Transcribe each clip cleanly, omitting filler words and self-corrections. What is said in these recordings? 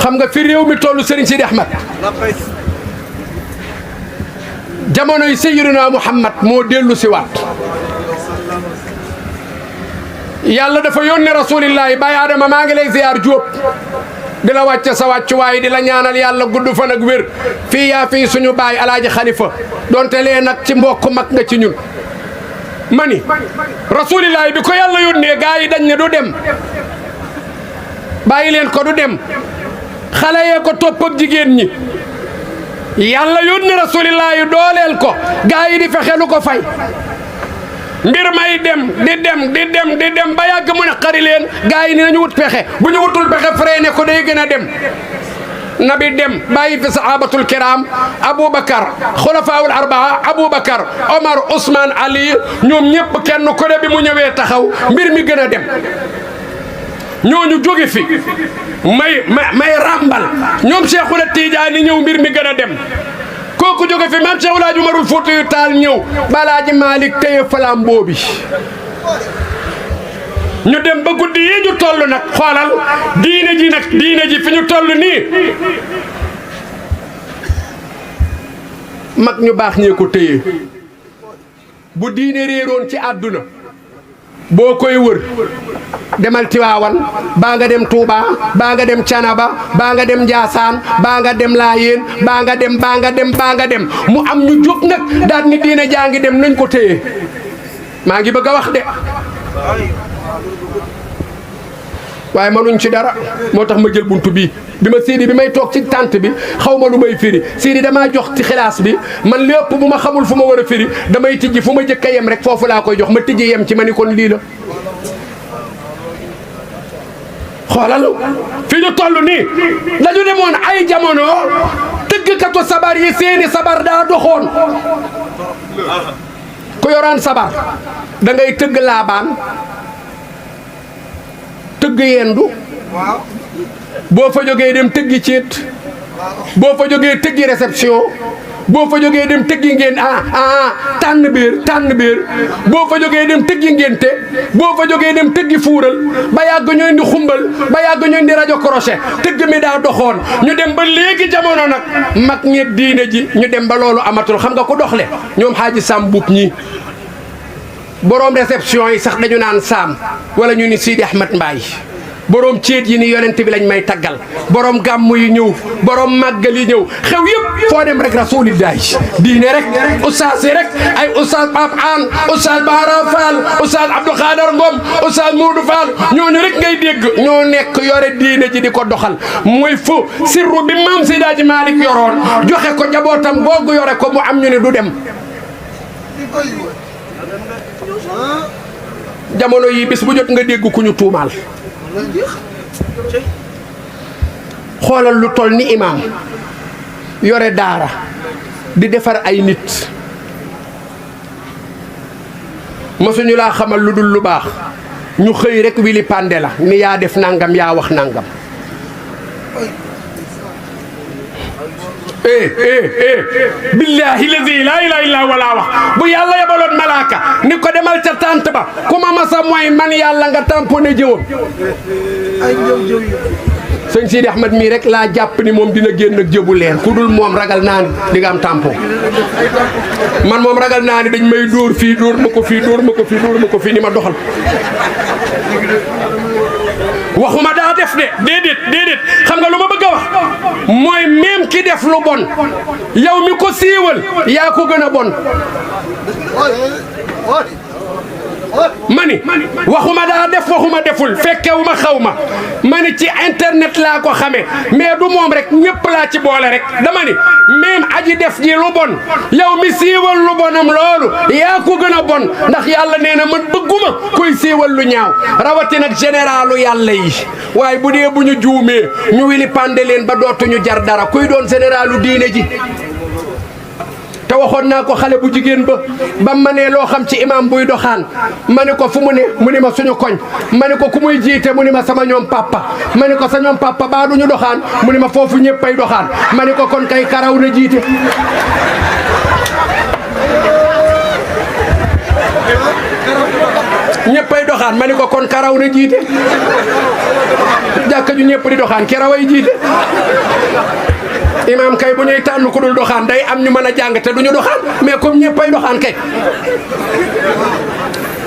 xam nga fi réew mi tollu Serigne Sidi Ahmed jamonoy Sayyidina Muhammad moo dellu si waat yàlla dafa yónni rasulillahi Baye Adama maa ngi lay ziar Jóob di la wàcce sa wàccuwaay di la ñaanal yàlla gudd fan ak wér fii yaa fii suñu baay alaaji Xalifa donte lee nag ci mbokk mag nga ci ñun mani rasulillahi bi ko yàlla yónnee gaa yi dañ ne du dem bàyyi leen ko du dem xale yee ko topp ak jigéen ñi yàlla yónni rasulillahi dooleel ko gaa yi di fexe lu ko fay mbir may dem di dem ba yàgg mu ne xari leen gaa yi ni nañu wut pexe bu ñu wutul pexe freiné ko day gën a dem nabi dem bàyyi fi sahabatul kiram aboubacar xulafaawul arbaa aboubacar omar ousmane ali ñoom ñëpp kenn ko ne bi mu ñëwee taxaw mbir mi gën a dem ñooñu jóge fi may ràmbal ñoom Cheikhul Tidiane ñëw mbir mi gën a dem kooku jóge fi maam Cheikh El Hadj Umarul Fuutiyu Taal ñëw Balaaji Malick téye flambeau bi ñu dem ba guddi yi ñu toll nag xoolal diine ji fi ñu toll nii mag ñu baax ñee ko téye bu diine réeroon ci àdduna boo koy wër demal Tiwaawan baa nga dem Touba baa nga dem Canaba baa nga dem Njaasaan baa nga dem Laayeen baa nga dem mu am ñu jóg nag daal ni diine jaa ngi dem nañ ko téye maa ngi bëgg a wax de waaye mënuñ ci dara moo tax ma jël buntu bii bi ma Sidi bi may toog ci tànt bi xaw ma lu may firi Sidi damaa jox ci xilaas bi man lépp bu ma xamul fu ma war a firi damay tijji fu ma jëkk a yem rek foofu laa koy jox ma tijji yem ci ma ni kon lii la xoolal fi ñu toll nii dañu demoon ay jamono tëggkatu sabar yi seeni sabar daa doxoon ku yoraan sabar da ngay tëgg laabaan tëgg yendu boo fa jógee dem tëggi ceet boo fa jógee tëggi réception boo fa jógee dem tëggi ngeen tànn biir boo fa jógee dem tëggi ngénte boo fa jógee dem tëggi fuural ba yàgg ñooy di xumbal ba yàgg ñooy di rajo crochet tëgg mi daa doxoon ñu dem ba léegi jamono nag mag ñeeg diine ji ñu dem ba loolu amatul xam nga ko doxle ñoom xaaji Sam Buub ñii boroom réception yi sax dañu naan Sam wala ñu ni Sidi Ahmed Mbaye borom ceet yi ni yonent bi lañ may taggal borom gàmmu yi ñëw borom màggal yi ñëw xew yëpp foo dem rek rasulillahi diine rek oustaz yi rek ay oustaz Pape An oustaz Bara Fall oustaz Abdou Khadar Ngom oustaz Modou Fall ñooñu rek ngay dégg ñoo nekk yore diine ji di ko doxal mooy fu sirru bi maam Seydi Hadji Malick yoroon joxe ko jabootam googu yore ko mu am ñu ne du dem jamono yi bis bu jot nga dégg ku ñu tuumaal xoolal lu toll ni imaam yore daara di defar ay nit masuñu laa xamal lu dul lu baax ñu xëy rek wili pande la ni yaa def nangam yaa wax nangam billahi lazi laa ilaaha illa huwa laa wax bu yàlla yebaloon malaaka ni ko demal ca tànt ba ku ma masa mooy man yàlla nga tamponné jëwam sëñ Sidi Ahmed mii rek laa jàpp ni moom dina génn ak jëbu leer ku dul moom ragal naa ni di nga am tampon man moom ragal naa ni dañ may dóor fii dóor ma ko fii dóor ma ko fii dóor ma ko fii ni ma doxal waxuma daa def de déedéet xam nga lu ma bëgg a wax mooy même ki def lu bon yow mi ko siiwal yaa ko gën a bon mani waxuma daa def waxuma deful fekkewuma xaw ma ni ci internet laa ko xamee mais du moom rek ñëpp laa ci boole rek dama ni même aji def ji lu bon yow mi siiwal lu bonam loolu yaa ko gën a bon ndax yàlla nee na man bëgguma kuy siiwal lu ñaaw rawati nag généralu yàlla yi waaye bu dee bu ñu juumee ñu wili pande leen ba dootuñu jar dara kuy doon généralu diine ji te waxoon naa ko xale bu jigéen ba ma ne loo xam ci imam buy doxaan ma ne ko fu mu ne mu ni ma suñu koñ ma ne ko ku muy jiite mu ni ma sama ñoom papa ma ne ko sa ñoom papa baa duñu doxaan mu ni ma foofu ñëppay doxaan ma ne ko kon kay karaw na jiite ñëppay doxaan ma ne ko kon karaw na jiite jàkka ju ñëpp di doxaan ki raway jiite imaam kay bu ñuy tànn ku dul doxaan day am ñu mën a jàng te du ñu doxaan mais comme ñëppay doxaan kay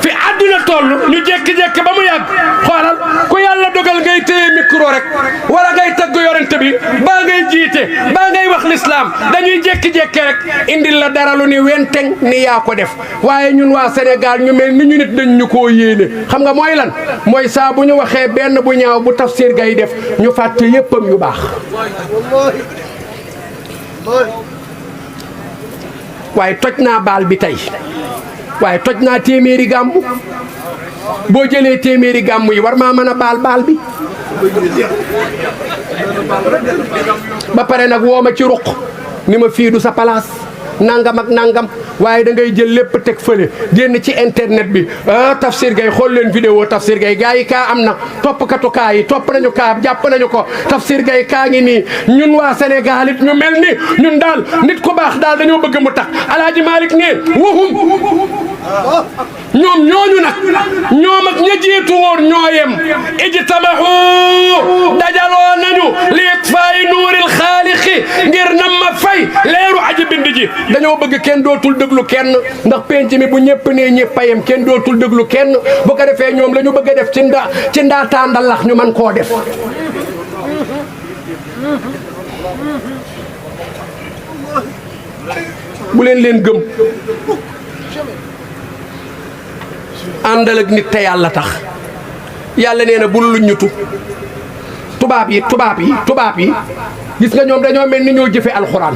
fi àdduna toll ñu jékki-jékki ba mu yàgg xoolal ku yàlla dogal ngay téye micro rek wala ngay tagg yorante bi baa ngay jiite baa ngay wax l'islam dañuy jékki-jékki rek indil la dara lu ni wenteng ni yaa ko def waaye ñun waa Sénégal ñu mel ni ñu nit dañ ñu koo yéene xam nga mooy lan mooy saa bu ñu waxee benn bu ñaaw bu Tafsir Gaye def ñu fàtte yéppam yu baax waaye toj naa baal bi tey waaye toj naa téeméeri gàmmu boo jëlee téeméeri gàmmu yi war maa mën a baal bi ba pare nag woo ma ci ruq ni ma fii du sa place nangam ak nangam waaye da ngay jël lépp teg fële génn ci internet bi Tafsir Gaye xool leen vidéo Tafsir Gaye gars yi kaa am na toppkatu kaa yi topp nañu kaa jàpp nañu ko Tafsir Gaye kaa ngi nii ñun waa Sénégal it ñu mel ni ñun daal nit ku baax daal dañoo bëgg mu tax Alaaji Malick ne waxum ñoom ñooñu nag ñoom ak ña jiitu woon ñooyem ijtamahu dajaloo nañu li itfaa'i nuuril xaaliqi ngir nam ma fay leeru aji bind ji dañoo bëgg kenn dootul déglu kenn ndax penc mi bu ñëpp nee ñëppayem kenn dootul déglu kenn bu ko defee ñoom la ñu bëgg a def ci ndaataa ndalax ñu mën koo def bu leen gëm àndal ak nit te yàlla tax yàlla nee na bul luññutu tubaab yi gis nga ñoom dañoo mel ni ñoo jëfe alxuraan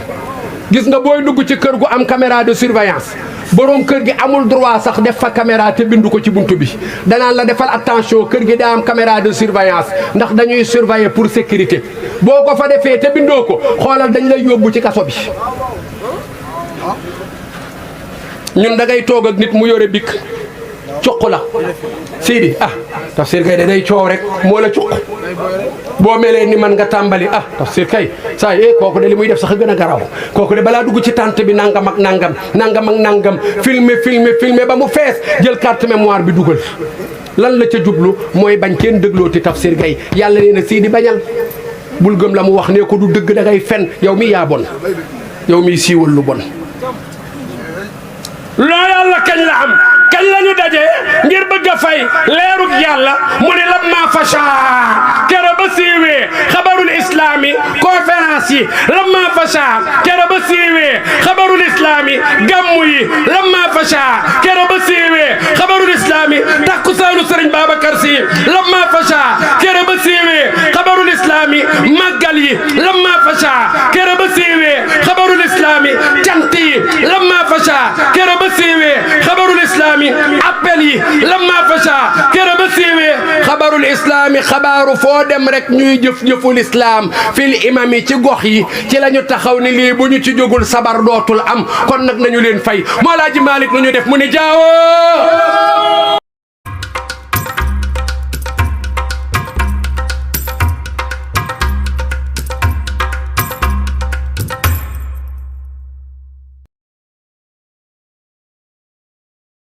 gis nga booy dugg ci kër gu am caméra de surveillance boroom kër gi amul droit sax def fa caméra te bindu ko ci buntu bi danaan la defal attention kër gi daa am caméra de surveillance ndax dañuy surveiller pour sécurité boo ko fa defee te bindoo ko xoolal dañ lay yóbbu ci kaso bi ñun da ngay toog ak nit mu yore bikk cuq la Sidi Tafsir Gaye da day coow rek moo la cuq boo melee ni man nga tàmbali Tafsir kay saa kooku de li muy def sax a gën a garaw kooku de balaa dugg ci tànt bi nangam ak nangam filmer ba mu fees jël carte mémoire bi dugal lan la ca jublu mooy bañ kenn déglooti Tafsir Gaye yàlla nee na Sidi bañal bul gëm la mu wax ne ko du dëgg da ngay fen yow mi yaa bon yow mi siiwal lu bon loo yàlla kañ la am kañ la ñu dajee ngir bëgg a fay leerug yàlla mu ne lamma fasha kere ba siiwee xabarul islami conférence yi lamma fasha kere ba siiwee xabarul islami gàmmu yi lamma fasha kere ba siiwee xabarul islami takkusaanu Sëriñ Babacar Si lamma fasha kere ba siiwee xabarul islami màggal yi lamma fasha kere ba siiwee xabarul islami cant yi lamma fasha kere ba siiwee xabarul islami appel yi lamma fasha kere ba siiwee xabarul islami xabaaru foo dem rek ñuy jëful islam fil imami ci gox yi ci la ñu taxaw ni lii bu ñu ci jógul sabar dootul am kon nag nañu leen fay Mawlaaji Malick nu ñu def mu ni jaawoo